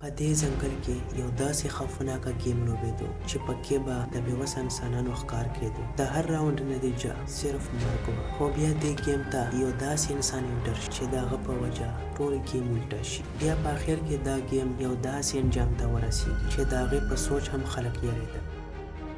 په دې ځنګل کې یو داسې خوفناکه ګیم لوبېدو چې پکې به د بې وسه انسانانو ښکار کېدو. د هر راونډ نتیجه صرف مرګ وه. خو بیا دې ګیم ته یو داسې انسان انټر شي چې د هغه په وجه ټول ګیم الټه شي. بیا په اخر کې دا ګیم یو داسې انجام ته ورسیږي چې د هغې په سوچ هم خلک یریدل.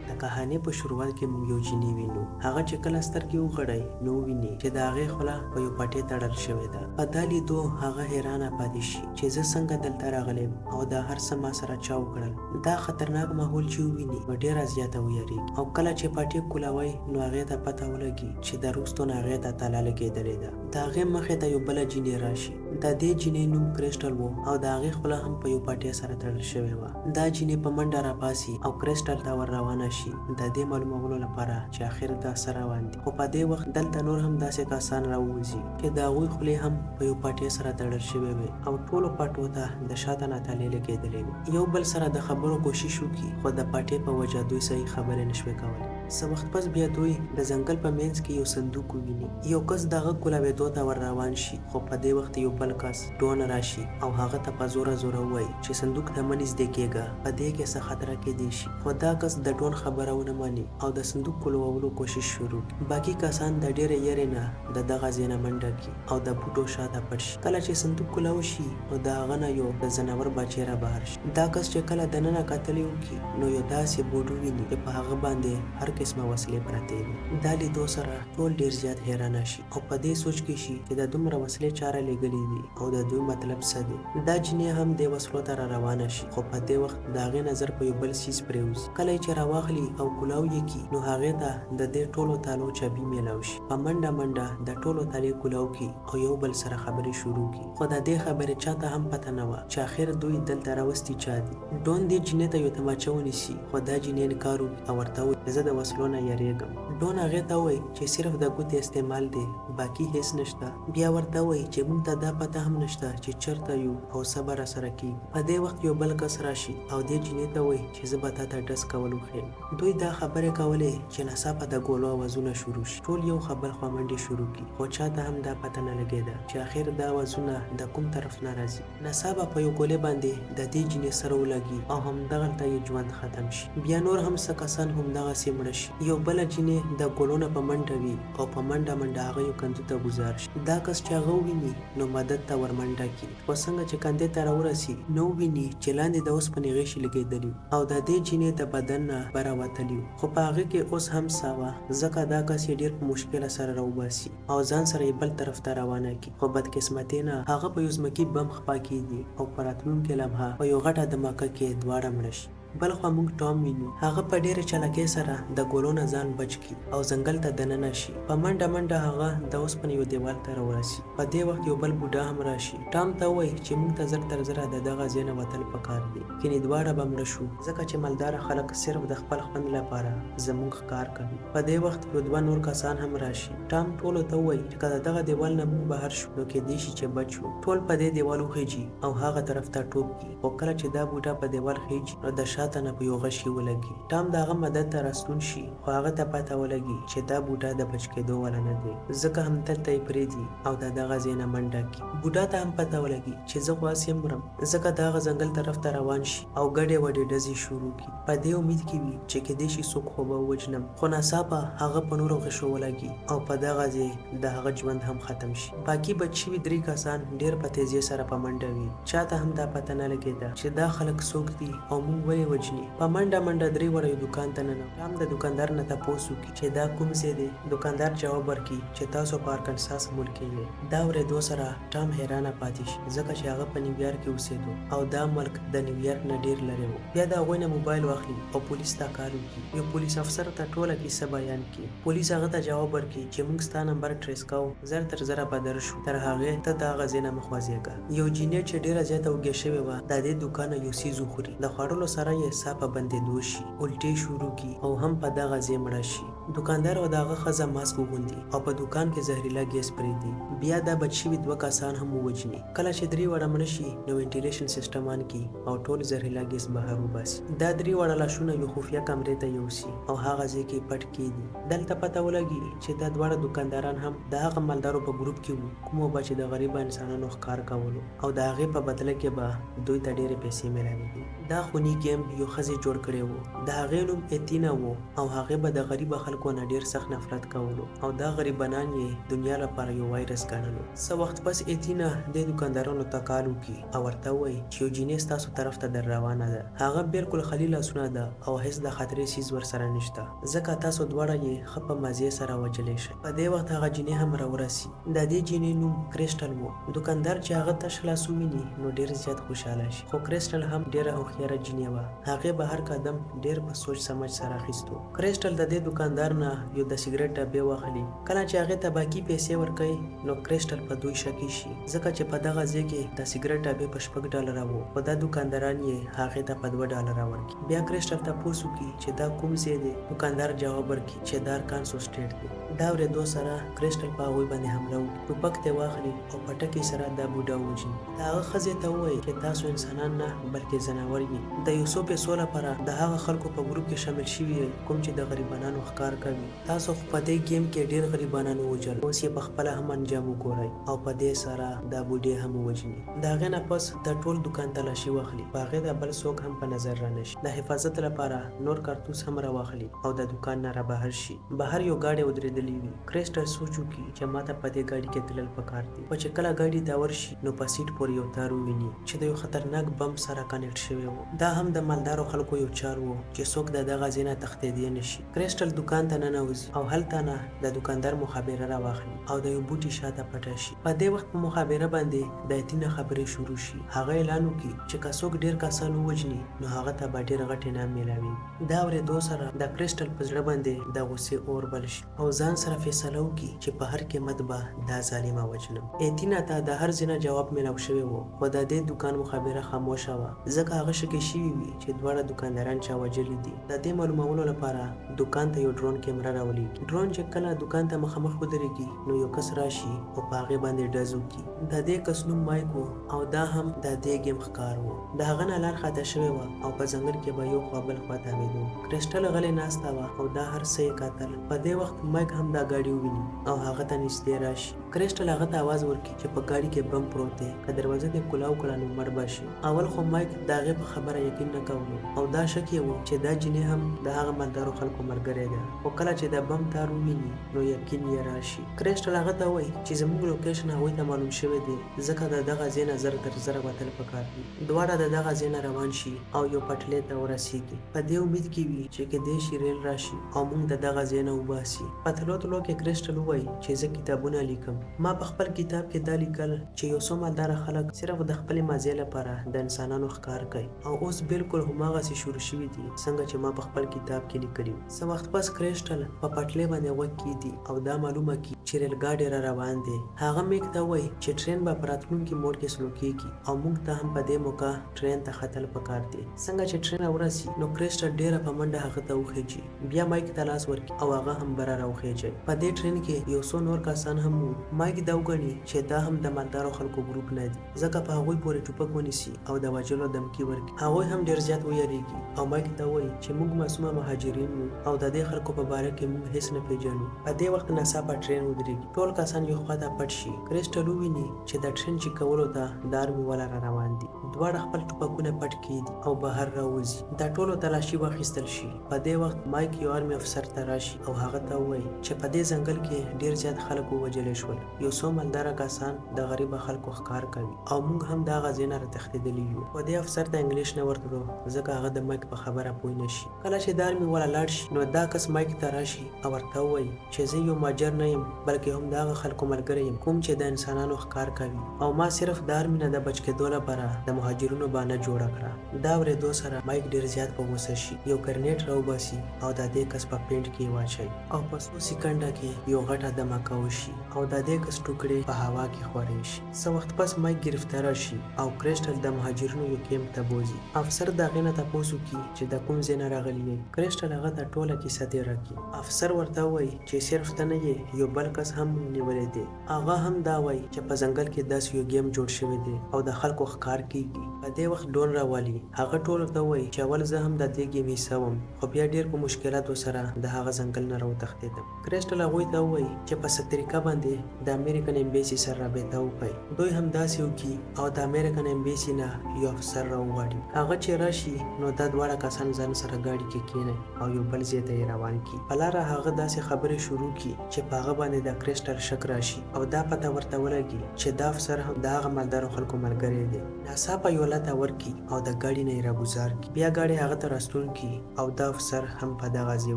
د کهانې په شروعات کې موږ یو جینۍ وینو. هغه چې کله سترګې وغړوي نو وویني چې د هغې خوله په یو پټې تړل شوې ده. په دا لیدو هغه حیرانه پاتې شي چې زه څنګه دلته راغلې یم او دا هر څه ما سره چا وکړل. دا خطرناک ماحول چې وویني نو ډیره زیاته ویریږي او کله چې پټې کولاوی نو هغې ته پته ولګي چې د روستو نه هغې ته تالا لګیدلې ده. د هغې مخې ته یو بله جینۍ راشي. د دې جینۍ نوم کرسټل وو او د هغې خوله هم په یو پټې سره تړل شوې وه. دا جینۍ په منډه راپاڅي او کرسټل ته ور روانه شي د دې معلومولو لپاره چې اخر دا څه روان دي. خو په دې وخت دلته نور هم داسې کسان راووځي چې د هغوی خولې هم په یو پټې سره تړل شوې وې او ټولو پټو ته د شاته نه تالې لګېدلې وې. یو بل سره د خبرو کوشش وکړي خو د پټې په وجه دوی صحیح خبرې نه شوې کولی. څه وخت پس بیا دوی د ځنګل په منځ کې یو صندوق وویني. یو کس د هغه کولاوېدو ته ور روان شي خو په دې وخت یو بل کس، ډون، راشي او هغه ته په زوره زوره ووایي چې صندوق ته مه نږدې کېږه، په دې کې څه خطره کېدی شي. خو دا کس د ډون خبره ونه مني او د صندوق کولولو کوشش شروع کړي. باقي کسان د ډېرې یرې نه د دغه ځای نه منډه کړي او د بوټو شاته پټ شي. کله چې صندوق کولاو شي نو د هغه نه یو د ځناور بچی را بهر شي. دا کس چې کله دننه کتلې وکړي نو یو داسې بورډ وویني چې په هغه باندې هر قسمه وسلې پرتې وي. دا لیدو سره ټول ډېر زیات حیرانه شي او په دې سوچ کې شي چې دا دومره وسلې چا رالېږلې دي او د دوی مطلب څه دی. دا جینۍ هم دې وسلو ته راروانه شي خو په دې وخت د هغې نظر په یو بل څیز پرېوځي. کله یې چې راواخلي او کولاو یې کړي نو هغې ته د دې ټولو تالو چابي میلاو شي. په منډه منډه د ټولو تالې کولاو کړي او یو بل سره خبرې شروع کړي. خو د دې خبرې چاته هم پته نه وه چې اخر دوی دلته راوستي چا دي. ډون دې جینۍ ته یو تماچه ونیسي خو دا جینۍ انکار وکړي او ورته ووایي زه د وسلو نه یریږم. ډون هغې ته ووایي چې صرف د ګوتې استعمال دی باقي هیڅ نشته. بیا ورته ووایي چې موږ ته دا پته هم نشته چې چرته یو او څه به راسره کیږي. په دې وخت یو بل کس راشي او دې جینۍ ته ووایي چې زه به تاته ډز کول وښیم. دوی دا خبرې کولې چې ناڅاپه د ګولو اوازونه شروع شي. ټول یو خوا بل خوا منډې شروع کړي خو چاته هم دا پته نه لګیده چې اخر دا اوازونه د کوم طرف نه راځي. ناڅاپه په یو ګولې باندې د دې جینۍ سر ولګي او همدغلته یې ژوند ختم شي. بیا نور هم څه کسان همدغسې مړه شي. یو بله جینۍ د ګولو نه په منډه وي او په منډه منډه هغه یو کندو ته ګوزار شي. دا کس چې هغه وویني نو مدد ته ورمنډه کړي خو څنګه چې کندې ته راورسي نو وویني چې لاندې د اوسپنې غشي لګیدلي وو او د دې جینۍ د بدن نه بره وتلي وو خو په هغه کې اوس هم ساه وه ځکه دا کس یې ډیر په مشکله سره راوباسي او ځان سره یې بل طرف ته روانه کړي خو بدقسمتۍ نه هغه په یو ځمکي بم خپه کیږي او په راتلونکې لمحه په یو غټه دماکه کې دواړه مړه شي. بلخوا موږ ټام وینو. هغه په ډېرې چالاکۍ سره د ګولو نه ځان بچ کړي او ځنګل ته دننه شي. په منډه منډه هغه د اوسپنې یو دېوال ته راورسي. په دې وخت یو بل بوډا هم راشي. ټام ته ووایي چې موږ ته زر تر زره د دغه ځای نه وتل په کار دي، کینې دواړه به مړه شو، ځکه چې مالداره خلک صرف د خپل خوند لپاره زموږ ښکار کوي. په دې وخت یو دوه نور کسان هم راشي. ټام ټولو ته ووایي چې که د دغه دېوال نه موږ بهر شو نو کېدای شي چې بچ شو. ټول په دې دېوال وخېژي او هغه طرف ته ټوپ کړي. خو کله چې دا بوډا په دېوال خېژي نو د شاته نه په یو غشي ولګي. ټام د هغه مدد ته راستون شي خو هغه ته پته ولګي چې دا بوډا د بچ کېدو والا نه دی ځکه همدلته یې پرېږدي او د دغه ځای نه منډه کړي. بوډا ته هم پته ولګي چې زه خو هسې مرم ځکه د هغه ځنګل طرف ته روان شي او ګډې وډې ډزې شروع کړي. په دې امید کې وي چې کېدای شي څوک خو به ووژنم خو ناڅاپه هغه په نورو غشو ولګي او په دغه ځای د هغه ژوند هم ختم شي. باقي بچ شوي درې کسان ډېر په تېزۍ سره په منډه وي. چاته هم دا پته نه لګېده چې دا خلک څوک دي او موږ ولې وژني. په منډه منډه درې واړه یو دوکان ته ننوتل. ټام د دوکاندار نه تپوس وکړي چې دا کوم ځای دی؟ دوکاندار جواب ورکړي چې تاسو په ارکنساس ملک کې یئ. دا اورېدو سره ټام حیرانه پاتې شي ځکه چې هغه په نیویارک کې اوسېدو او دا ملک د نیویارک نه ډېر لرې و. بیا د هغوی نه موبایل واخلي او پولیس ته کال وکړي. یو پولیس افسر ته ټوله کیسه بیان کړي. پولیس هغه ته جواب ورکړي چې موږ ستا نمبر ټریس کوو، زر تر زره به درشو، تر هغې ته د هغه ځای نه مه خوځېږه. یو جینۍ چې ډېره زیاته وږې شوې وه، د دې دوکانه یو څیز وخوري. د خوړلو سره یې ساه په بندېدو شي، الټې شروع کړي او هم په دغه ځای مړه شي. دوکاندار او د هغه ښځه ماسک وغوندي او په دوکان کې زهریله ګیس پرېږدي. بیا دا بچ شوي دوه کسان هم ووژني. کله چې درې واړه مړه شي نو وینټیلیشن سیسټم آن کړي او ټول زهریله ګیس بهر وباسي. دا درې واړه لاشونه یو خفیه کمرې ته یوسي او هغه ځای کې پټ کېږدي. دلته پته ولګي چې دا دواړه دوکانداران هم د هغه مالدارو په ګروپ کې وو کومو به چې د غریبه انسانانو ښکار کولو او د هغې په بدله کې به دوی ته ډېرې پیسې میلاوېدې. دا خوني ګیم یو ښځې جوړ کړی وو. د هغې نوم ایتینا وو او هغې به د غریبه خلکو نه ډېر سخت نفرت کولو او دا غریبنان یې دنیا لپاره یو وایرس ګڼلو. څه وخت پس ایتینا دې دوکاندارانو ته کال وکړي او ورته ووایي چې یو جینۍ ستاسو طرف ته در روانه ده. هغه بلکل خالي لاسونه ده او هېڅ د خطرې څیز ورسره نشته ځکه تاسو دواړه یې ښه په مزې سره وژلی شئ. په دې وخت هغه جینۍ هم راورسي. د دې جینۍ نوم کرسټل وو. دوکاندار چې هغه تش لاس وویني نو ډېر زیات خوشحاله شي. خو کرسټل هم ډېره هوښیاره جینۍ وه. هغې به هر قدم ډېر په سوچ سمج سره اخیستو. کرسټل د دې دوکاندار نه یو د سګرټ ډبې واخلي. کله چې هغې ته باقي پیسې ورکوي نو کرسټل په دوی شکي شي ځکه چې په دغه ځای کې د سګرټ ډبې په 6 ډالره وو خو دا دوکانداران یې هغې ته په 2 ډالره ورکړي. بیا کرسټل تپوس وکړي چې دا کوم ځای دی؟ دوکاندار جواب ورکړي چې دا ارکانسو سټیټ دی. دا اورېدو سره کرسټل په هغوی باندې حمله وکړي، ټوپک ترې واخلي او په ټکي سره دا بوډا ووژني. د هغه ښځې ته ووایي چې تاسو انسانان نه بلکې ځناور یئ. د یو څو پیسو لپاره د هغه خلکو په ګروپ کې شامل شوي یئ کوم چې د غریبانانو ښکار کوي. تاسو خو په دې ګیم کې ډېر غریبانان ووژل، اوس یې په خپله هم انجام وګورئ او په دې سره دا بوډې هم ووژني. د هغې نه پس د ټول دوکان تلاشي واخلي، په هغې د بل څوک هم په نظر رانه شي. د حفاظت لپاره نور کارتوس هم راواخلي او د دوکان نه رابهر شي. بهر یو ګاډی ودرېدلی وي. کرسټل سوچ وکړي چې ماته په دې ګاډي کې تلل پکار دي. خو چې کله ګاډي ته ورشي نو په سیټ پورې یو تار وویني چې د یو خطرناک بمب سره کنیکټ شوی وو. دا هم د مالدارو خلکو یو چال وو چې څوک د دغه ځای نه تښتېدی نه شي. کرسټل دوکان ته ننوځي او هلته نه د دوکاندار مخابره راواخلي او د یو بوټي شاته پټه شي. په دې وخت په مخابره باندې د اتینا خبرې شروع شي. هغه اعلان وکړي چې که څوک ډېر کسان ووژني نو هغه ته به ډېر غټ انعام میلاویږي. دا اورېدو سره د کرسټل په زړه باندې د غوسې اور بل شي او ځان سره فیصله وکړي چې په هر قیمت به دا ظالمه وژنم. اتینا ته د هر ځای نه جواب میلاو شوی وو خو د دې دوکان مخابره خاموشه وه ځکه هغه شکي شوي وي چې دواړه دوکانداران چا وژلي دي. د دې معلومولو لپاره دوکان ته یو ډرون کیمره راولیږي. ډرون چې کله دوکان ته مخامخ ودریږي نو یو کس راشي او په هغې باندې ډز وکړي. د دې کس نوم مایک وو او دا هم د دې ګیم ښکار وو. د هغه نه لار خطا شوې وه او په ځنګل کې به یو خوا بل خوا تاویدو. کرسټل غلې ناسته وه او دا هر څه یې کتل. په دې وخت مایک هم دا ګاډي وویني او هغه ته نږدې راشي. کرسټل هغه ته اواز ورکړي چې په ګاډي کې بم پروت دی، که دروازه دې کولاو کړه نو مړ به شې. اول خو مایک د هغې په خبره یقین نه کولو او دا شک یې وو چې دا جینۍ هم د هغه مالدارو خلکو ملګرې ده، خو کله چې د بم تار وویني نو یقین یې راشي. کرسټل هغه ته وایي چې زموږ لوکیشن هغوی ته معلوم شوی دی ځکه د دغه ځای نه زر تر زره وتل پکار دي. دواړه د دغه ځای نه روان شي او یو پټلۍ ته ورسیږي. په دې امید کې وي چې کیدای شي ریل راشي او موږ د دغه ځای نه وباسي. په تلو تلو کې کرسټل ووایي چې زه کتابونه لیکم. ما په خپل کتاب کې دا لیکل چې یو څو مالداره خلک صرف د خپلې مزې لپاره د انسانانو ښکار کوي او اوس بلکل هماغسې شروع شوي دي څنګه چې ما په خپل کتاب کې لیکلي وو. څه وخت پس کرسټل په پټلۍ باندې غوږ کیږدي او دا معلومه کړي چې ریل ګاډی را روان دی. هغه میک ته ووایي چې ټرین به په راتلونکي موړ کې سلو کیږي او موږ ته هم په دې موقع ټرین ته ختل پکار دي. څنګه چې ټرین راورسي نو کرسټل ډیره په منډه هغه ته وخیژي. بیا مایک ته لاس ورکړي او هغه هم بره راوخیژي. په دې ټرین کې یو څو نور کسان هم وو. مایک دا وګڼي چې دا هم د مالدارو خلکو ګروپ نه دي ځکه په هغوی پورې ټوپک ونیسي او د وژلو دمکي ورکړي. هغوی هم ډیر زیات ویریږي او مایک ته وایي چې موږ معصومه مهاجرین یو او د دې خلکو په باره کې موږ هیڅ نه پیژنو. په دې وخت ناڅاپه ټرین ودریږي. ټول کسان یو خوا ته پټ شي. کرسټل وویني چې د ټرین چیک کولو ته د ارمي والا راروان دي. دواړه خپل ټوپکونه پټ کیږدي او بهر راووځي. د ټولو تلاشي واخیستل شي. په دې وخت مایک یو ارمي افسر ته راشي او هغه ته ووایي چې په دې ځنګل کې ډیر زیات خلک ووژل شول. یو څو مالداره کسان د غریبه خلکو ښکار کوي او موږ هم د هغه ځای نه راتښتیدلي یو. خو دې افسر ته انګلیش نه ورتلو ځکه هغه د مایک په خبره پوه نه شي. کله چې د ارمي والا لاړ شي نو دا کس مایک ته راشي او ورته ووایي چې زه یو مهاجر نه یم بلکې هم د هغه خلکو ملګری یم کوم چې د انسانانو ښکار کوي او ما صرف د ارمي نه د بچ کیدو لپاره د مهاجرینو بانه جوړه کړه. دا اورېدو سره مایک ډېر زیات په غوسه شي، یو ګرنیټ راوباسي او د دې کس په پېنټ کې یې واچوي او په څو سیکنډه کې یو غټه دماکه وشي او د دې کس ټوکړې په هوا کې خورې شي. څه وخت پس مایک ګرفتاره شي او کرسټل د مهاجرینو یو کیمپ ته بوځي. افسر د هغې نه تپوس وکړي چې د کوم ځای نه راغلي یئ. کرسټل هغه ته ټوله کیسه تېره کړي. افسر ورته ووایي چې صرف ته نه یې، یو بل کس هم موږ نیولی دی. هغه هم دا وایي چې په ځنګل کې داسې یو ګیم جوړ شوی دی او د خلکو ښکار کیږي. په دې وخت ډون راوالي. هغه ټولو ته ووایي چې اول زه هم د دې ګیم حصه وم، خو بیا ډېر په مشکلاتو سره د هغه ځنګل نه راوتښتېدم. کرسټل هغوی ته ووایي چې په څه طریقه باندې د امریکن ایمبیسي سره رابطه وکړئ. دوی هم داسې وکړي او د امریکن ایمبیسي نه یو افسر راوغواړي. هغه چې راشي نو دا دواړه کسان ځان سره ګاډي کې کینئ او یو بل ځای ته یې روان کړي. په لاره هغه داسې خبرې شروع کړي چې په هغه باندې د کرسټل شک راشي او دا پته ورته ولګي چې دا افسر هم د هغه مالدارو خلکو ملګری دی. ناڅاپه یو لته ورکړي او د ګاډي نه یې راګوزار کړي. بیا ګاډی هغه ته راستون کړي او دا افسر هم په دغه ځای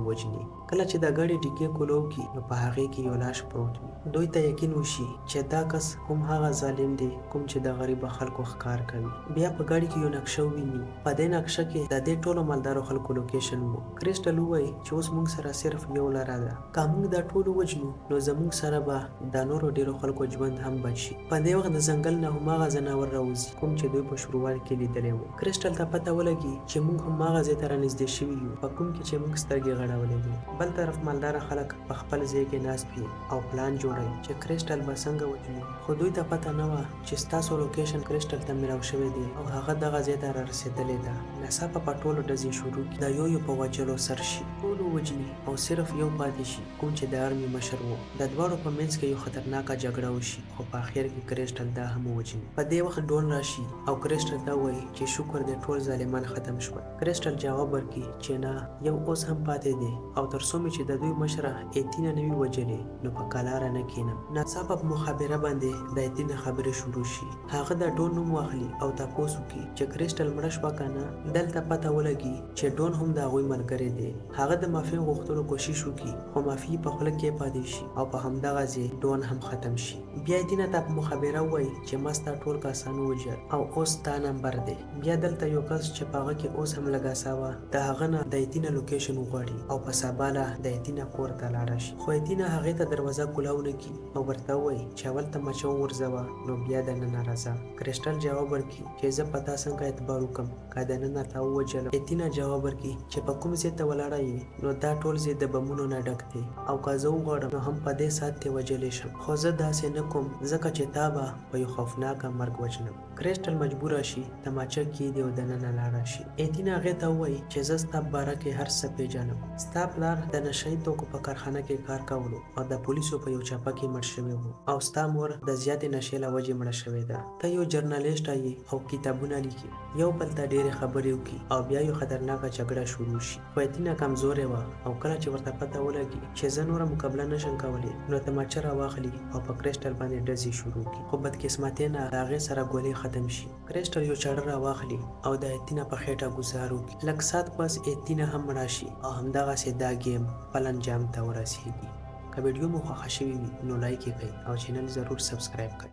ووژني. کله چې د ګاډي ډیکې کولاو کړي نو په هغې کې یو لاش پروت وي. دوی ته یقین وشي چې دا کس هم هغه ظالم دی کوم چې د غریبه خلکو ښکار کوي. بیا په ګاډي کې یو نقشه وویني. په دې نقشه کې د دې ټولو مالدارو خلکو لوکیشن وو. کرسټل ووایي چې اوس موږ سره صرف یو لاره ده. که موږ دا ټول ووژنو نو زموږ سره به د نورو ډیرو خلکو ژوند هم بچ شي. په دې وخت د ځنګل نه هماغه ځناور راوځي کوم چې دوی په شروعات کې لیدلی وو. کرسټل ته پته ولګي چې موږ هماغه ځای ته رانږدې شوي یو په کوم کې چې موږ سترګې غړولې وې. بل طرف مالداره خلک په خپل ځای کې ناست وي او پلان جوړوي چې کرسټل به څنګه وژنو. خو دوی ته پته نه وه چې ستاسو لوکیشن کرسټل ته ملاو شوی دی او هغه دغه ځای ته رارسیدلې ده. ناڅاپه په ټولو ډزې شروع کړي، د یو یو په وژلو سر شي. ټول ووژني او صرف یو پاتې شي کوم چې د ارمي مشر وو. د دواړو په منځ کې یو خطرناکه جګړه وشي خو په اخر کې کرسټل دا هم ووژني. په دې وخت ډون راشي او کرسټل ته ووایي چې شکر دی ټول ظالمان ختم شول. کرسټل جواب ورکړي چې نه، یو اوس هم پاتې دی او تر څو مې چې د دوی مشره ایتینا نه وي وژلې نو په قلاره نه کینم. ناڅاپه په مخابره باندې د ایتینا خبرې شروع شي. هغه د ډون نوم واخلي او تپوس وکړي چې کرسټل مړه شوه که نه. دلته پته ولګي چې ډون هم د هغوی ملګری دی. هغه د معافي غوښتلو کوشش وکړي خو معافي یې په خوله کې پاتې شي او په همدغه ځای ډون هم ختم شي. بیا ایتینا ته په مخابره ووایي چې ما ستا ټول کسان ووژل او اوس ستا نمبر دی. بیا دلته یو کس چې په هغه کې اوس هم لږه ساه وه د هغه نه د ایتینا لوکیشن وغواړي او په سبا له د ایتینا کور ته لاړه شي. خو ایتینا هغې ته دروازه کولاو نه کړي او ورته ووایي چې اول تماچه وغورځوه نو بیا دننه راځه. کرسټل جواب ورکړي چې زه په تا څنګه اعتبار وکړم که دننه تا ووژلم. ایتینا جواب ورکړي چې په کوم ځای ته ولاړه یې نو دا ټول ځای د بمونو نه ډک دی او که زه وغواړم نو هم په دې ساعت دې وژلی شم، خو زه داسې نه کوم ځکه چې تا به په یو خوفناکه مرګ وژنم. کرسټل مجبوره شي تماچه کیږدي او دننه لاړه شي. ایتینا هغې ته ووایي چې زه ستا په باره کې هر څه پیژنم. ستا پلار د نشه یي توکو په کارخانه کې کار کولو او د پولیسو په یو چاپه کې مړ شوی وو او ستا مور د زیاتې نشې له وجې مړه شوې ده. ته یو جرنالیسټه یې او کتابونه لیکې. یو بل ته ډېرې خبرې وکړي او بیا یو خطرناکه جګړه شروع شي. خو ایتینا کمزورې وه او کله چې ورته پته ولګي چې زه نوره مقابله نشم کولی نو تماچه راواخلي او په کرسټل باندې ډزې شروع کړي. خو بدقسمتۍ نه د هغې سره ګولۍ ختم شي. کرسټل یو چاړه راواخلي او د ایتینا په خېټه ګوزار وکړي. لږ ساعت پس ایتینا هم مړه شي او همدغسې دا ګیم خپل انجام ته ورسیږي. که ویډیو مو خوښه شوې وي نو لایک یې کړئ او چینل ضرور سبسکرایب کړئ.